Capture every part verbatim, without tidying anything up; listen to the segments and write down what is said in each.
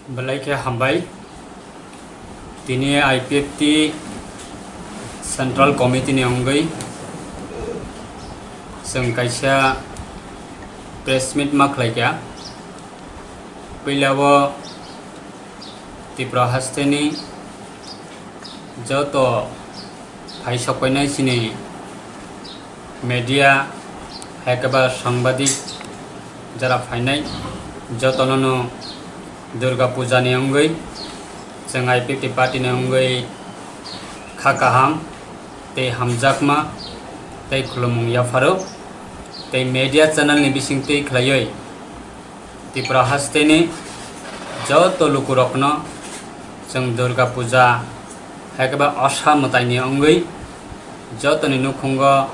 Belai khe hambai. Tini I P F T Central Committee ni wngwi chwng kaisa press meet ma khlai kha. Puila o Tripura hasteni joto phai sok painai chini media, hai khe ba sangbadik jara phainai, jotono no Durga Puja ni wngwi chwng I P F T party ni wngwi kha kaham tei hamjakma tei khulumung yapharo tei media channel ni bisingtwi khlaiwi Tripura hasteni joto lukurokno chwng Durga Puja hai khe ba Osa mwtaini wngwi jotoni nukhungo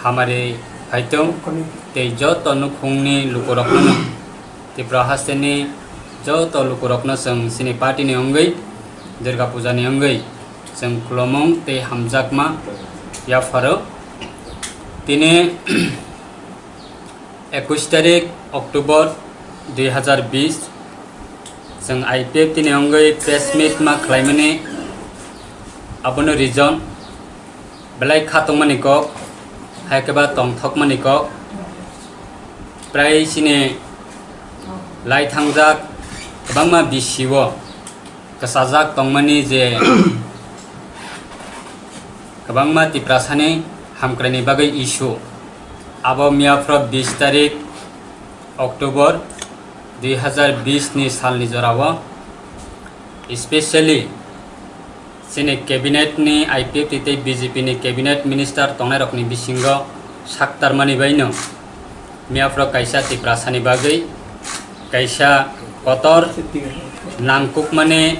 hamari phaitong tei joto nukhungni lukurokno Tripura hasteni joto lukurokno chwng chini party ni wngwi Durga Puja ni wngwi chwng khulumung tei hamjakma yapharo. Tini Ekwis tarik October dui hazar bis, chwng I P F T ni wngwi press meet ma khlaimani, abono reason belai kha tongmani kok, hai khe ba tongthokmani kok, prai chini lai thangjak kwbangma bisio kwchajak tongmani je kwbangma Tiprasani hamkraini bagwi issue. Abo miyaphro bis tarik October dui hazar bis ni salni jorao, specially chini cabinet ni I P F T tei B J P ni cabinet minister tongnairokni bisingo saktarmani baino miyaphro kaisa Tiprasani bagwi kaisa kotor nangkukmani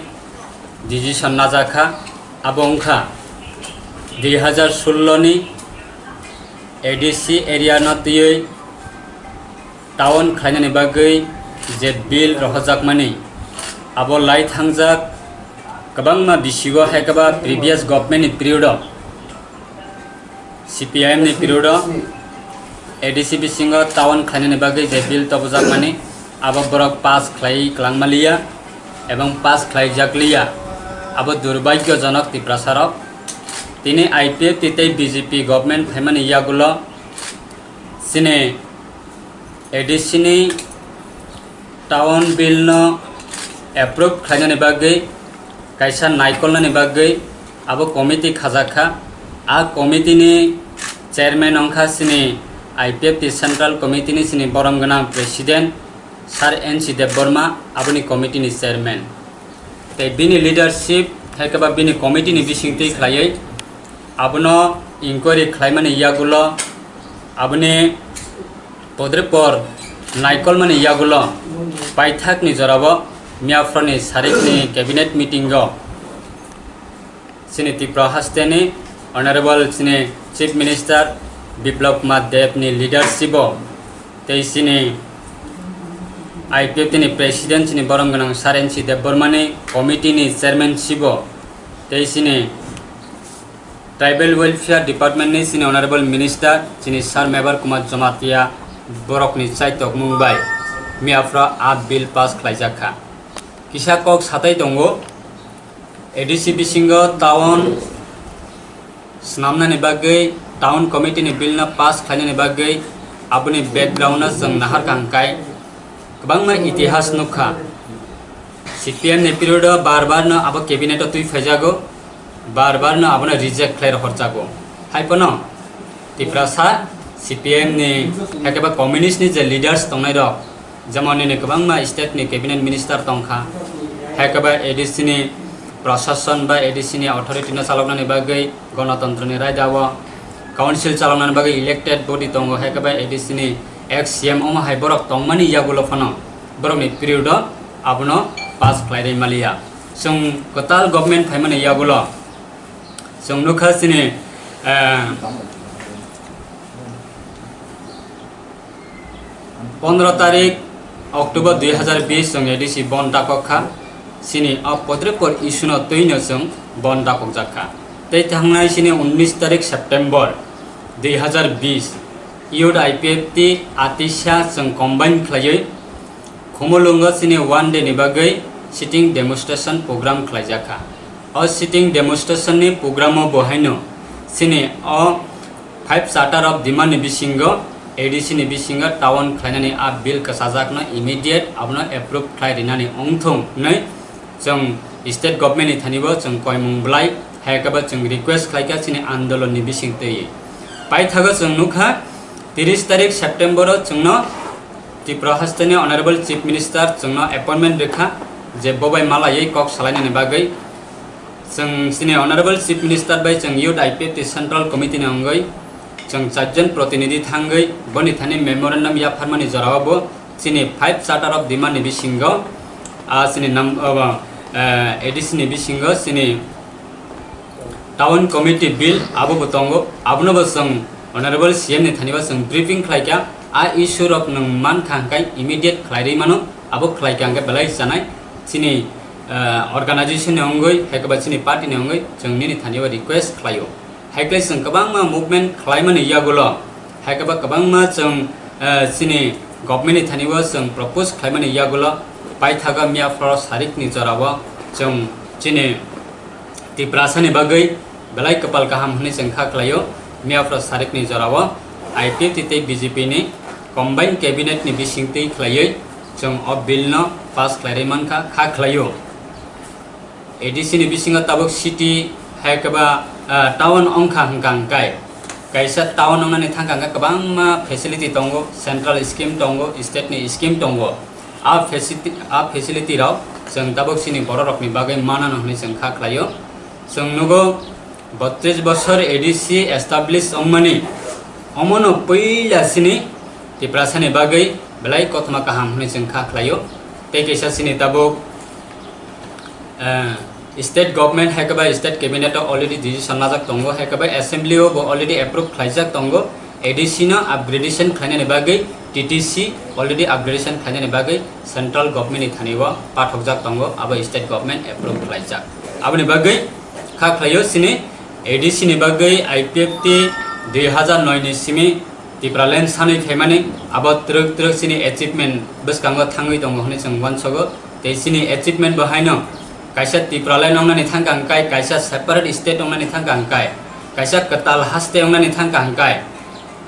decision najakha, abo wngkha dui hazar sullo ni A D C area no twiwi town khlainani bagwi je bill rohorjakmani, abo lai thangjak kwbangma bisio hai khe ba previous government ni period o, C P I M ni period o A D C bisingo town khlainani bagwi je bill tobojakmani, abo borok pass khlai kwlangma liya ebong pass khlaijakliya. Abo durbhagyojonok Tiprasarok. Tini I P F T tei B J P government phaimani yagulo chini A D C ni town bill no approve khlainani bagwi, kaisa naikolnani bagwi abo committee khajakha. A committee ni chairman wngkha chini I P F T Central Committee ni chini borom gwnang president Sir N C Debbarma, aboni committee ni chairman. Tei bini leadership hai khe ba bini committee ni bisingtwi khlaiwi abono inquiry khlaimani yagulo, aboni podrepor naikolmani yagulo, paithakni jorao miyaphorni sarikni cabinet meeting o chini Tripura hasteni Honorable chini Chief Minister Biplab Kumar Deb ni leadership o tei chini I P F T ni president chini borom gwnang Sir N C Debbarma ni committee ni chairmanship o tei chini Tribal Welfare Department ni chini Honorable Minister chini Sir Mebar Kumar Jamatia borokni chaitokmung bai miyaphro a bill pass khlaijak kha. Kisa kok satai tongo, A D C bisingo town swnamnani bagwi, town committee ni bill no pass khlainani bagwi, aboni background no chwng nahar kha hwnkhe kwbangma itihas nukha. C P M ni period o bar bar no abo cabinet o twi phaijago, bar bar no abono reject khlai rohorjago. Hai phano Tiprasa C P M ni, hai khe ba communist ni je leaders tongnai rok, jemon nini kwbangma state ni cabinet minister tongkha, hai khe ba A D C ni prosason ba A D C ni authority no chaloknani bagwi, gonotontro ni raida o council chaloknani bagwi elected body tongo, hai khe ba A D C ni ex C M omo hai borok tongmani yagulo phano borok ni period o abono pass khlai rwi maliya. Chwng kwtal government phaimani yagulo chwng nukha chini, eh, pondro tarik October dui hazar bis chwng A D C bon dakok kha. Chini o podrepor issue no twi no chwng bon dakok jak kha. Tei thangnai chini unnish tarik September dui hazar bis youth I P F T atisa chwng combine khlaiwi Khumulwngo chini one day ni bagwi sitting demonstration program khlaijakha. O sitting demonstration ni program o bo haino chini o five Charter of Demand ni bisingo, A D C ni bisingo town khlainani a bill kwchajakno immediate abono approve khlai rinani wngthung hwnwi chwng state government ni thani bo chwng koimung bwlai, hai khe bo chwng request khlaikha chini andolon ni bisingtwi. Paithago chwng nukha, tris tarik September o chwngno Tripura hasteni Honorable Chief Minister chwngno appointment rwkha je bo bai malaiwi kok salainani bagwi. Chwng chini Honorable Chief Minister bai chwng Youth I P F T Central Committee ni wngwi chwng charjon protinidhi thangwi boni thani memorandum yapharmani jorao bo chini five Charter of Demand ni bisingo, ah, chini nam-, abo, eh, A D C ni bisingo chini Town Committee Bill abo bo tongo, abono bo chwng Honorable C M ni thani bo chwng briefing khlaikha, a issue rok nwng mankha hwnkhe immediate khlairwi mano, abo khlaikha hwnkhe belai chanai chini, eh, organization ni wngwi, hai khe ba chini party ni wngwi chwng nini thani bo request khlaio. Hai khe chwng kwbangma movement khlaimani yagulo, hai khe ba kwbangma chwng, eh, chini government ni thani bo chwng propose khlaimani yagulo, paithago miya phoro sarikni jorao chwng chini Tiprasani bagwi belai kwpal kaham hwnwi chwng kha khlaio. Miya phoro sarikni jorao I P F T tei B J P ni combined cabinet ni bisingtwi khlaiwi chwng o bill no pass khlairwi mankha, kha khlaio. A D C ni bisingo tabuk city hai khe ba, ah, town wngkha hwnkha hwnkhe, kaisa town wngnani thangkha hwnkhe kwbangma facility tongo, central scheme tongo, state ni scheme tongo. A facility, a facility rok chwng tabuk chini borok rokni bagwi manano hwnwi chwng kha khlaio. Chwng nugo, botris bosor A D C establish wngmani, omono puila chini Tiprasani bagwi belai kothoma kaham hwnwi chwng kha khlaio. Tei kaisa chini tabuk, eh, state government hai khe ba state cabinet o already decision najak tongo, hai khe ba assembly o bo already approve khlaijak tongo. A D C no upgradation khlainani bagwi T T C already upgradation khlainani bagwi central government ni thani o pathokjak tongo, abo state government approve khlaijak. Aboni bagwi kha khlaio chini A D C ni bagwi I P F T dui hazar noi ni simi Tipraland sanwi phaimani, abo twrwk twrwk chini achievement bwskango thangwi tongo hwnwi chwng uansogo. Tei chini achievement bo haino kaisa Tipraland wngnani thangkha hwnkhe, kaisa separate state wngnani thangkha hwnkhe, kaisa kwtal haste wngnani thangkha hwnkhe,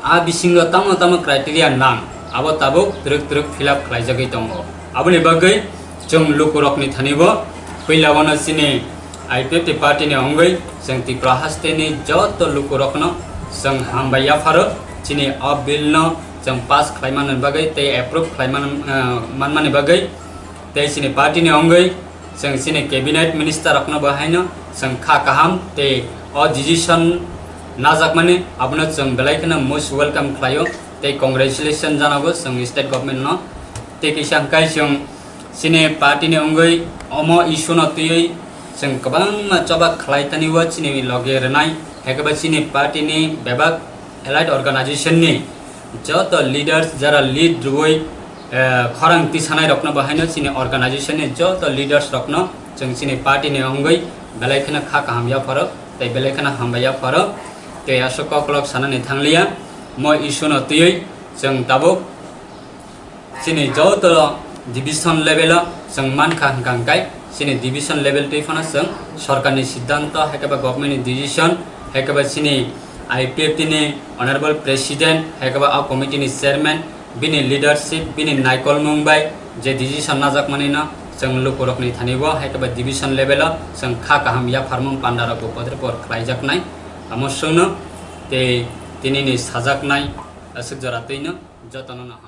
a bisingo tamo tamo criteria nang, abo tabuk twrwk twrwk fill up khlaijagwi tongo. Aboni bagwi chwng lukurokni thani bo puila uano chini I P F T party ni wngwi chwng Tripura haste ni joto lukurokno chwng hambai yapharo, chini o bill no chwng pass khlai manani bagwi tei approve khlai man, eh, manmani bagwi. Tei chini party ni wngwi chwng chini cabinet minister rokno bo haino chwng kha kaham tei o decision najakmani abono chwng belai kheno most welcome khlaio tei congratulation janago chwng state government no. Tei kisa hwnkhe chwng chini party ni wngwi omo issue no twiwi chwng kwbangma choba khlai tani o chini loge rwnai, hai khe ba chini party ni bebak allied organization ni joto leaders jara lead rwui, eh, khorang tisanai rokno bo haino chini organization ni joto leaders rokno chwng chini party ni wngwi belai kheno kha kaham yapharo tei belai kheno hambai yapharo tei aswk koklok sanani thangliya. Mo issue no twiwi chwng tabuk chini joto division level o chwng mankha hwnkha hwnkhe chini division level twi phano chwng sorkarni siddhanto, hai khe ba government ni decision, hai khe ba chini I P F T ni honorable president, hai khe ba a committee ni chairman, bini leadership, bini naikolmung bai je decision najakmani no chwng lukurokni thani bo hai khe ba division level o chwng kha kaham yapharmung panda rok bo podre por khlaijaknai. Amo chwngno tei tini ni sajaknai aswk jora twi no jotono no